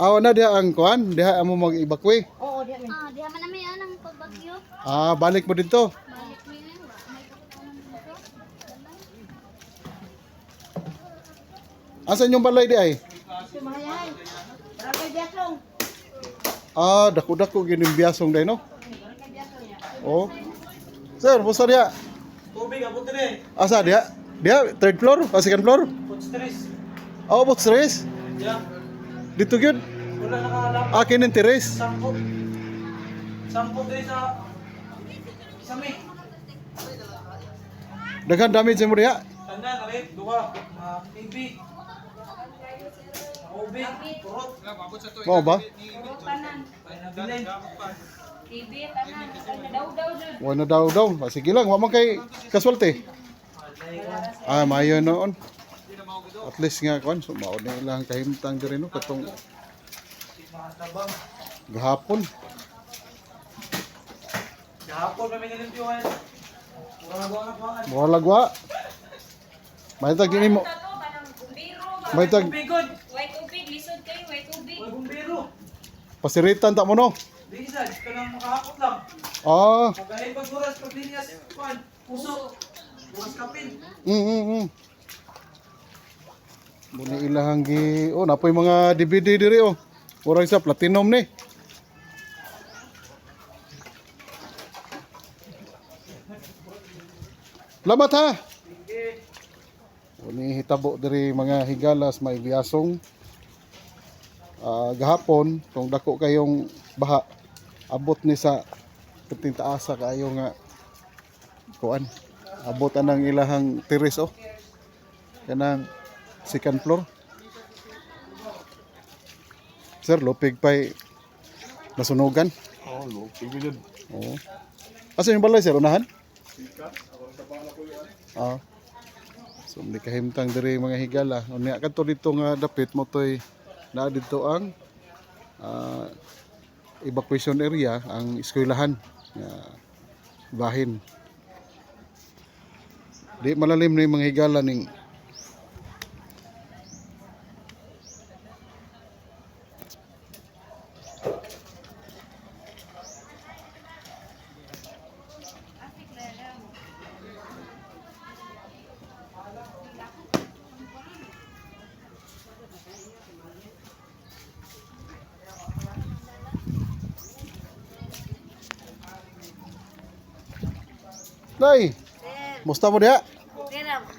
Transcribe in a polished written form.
Aw na diha ang kuan, diha amo mag-evacuate. Oo, diha mi. Ah, diha man namin anang pagbagyo. Ah, balik mo dito. Balik mi na, wa may kapunan dito. Asan yung balay di ay? Sumahay. Barangay Biasong. Ah, dako-dako gyud yung biyasong day no. Oh. Sir, musta diha? Tubig, abot din eh. Asa diha? Diha third floor, o second floor? Foot stress. Oh, both terrace. Yeah. Dito gyud. Wala nakahalap. Ah, kinin terrace. 10. 10 din sa... Sami. Daghan damage mo diha. Tanan, alit, duha. Mga TV. Mga ubig, kurot. Mao ba? Ay, nabilin. TV tanan ay nadaw-daw jud. Wa na daw daw. Ah, sige lang, wa man kay casualty. Ah, maayo noon. At least nga kuan, so mao na ilang kahimtang diri no katong Mga tabang. gahapon. Gahapon may nilimpyuhan. Mura na na kuhaan. Mura lagwa. May tag ini mo. Tato kanang bumbiro ba? May tag Tubigod. Way tubig lisod kayo, way tubig. Way bumbiro. pasiritan ta mo no. Di isa, kanang makahakot lang. Ah, Magaling pag oras, pag linyas, kuhaan. Puso. Bukas kapin. Muna ilahang gi oh napoy mga DVD diri oh. Murag sa platinum ni. Lamat ha. Uni hitabo diri mga higalas may biyasong. Ah, gahapon kung dako kayong baha abot ni sa perting taasa kaayo nga kuan abot anang ilahang terrace oh kanang second floor. Sir, lupig pa'y nasunugan. Oh, lupig yun. Oo. Asa yung balay, sir? Unahan? Ah. So, hindi kahimtang diri mga higala. Unya kadto dito nga dapit mo toy naa dito ang evacuation area, ang eskwelahan nga bahin. Di malalim na yung mga higala ning Nay, musta mo diha?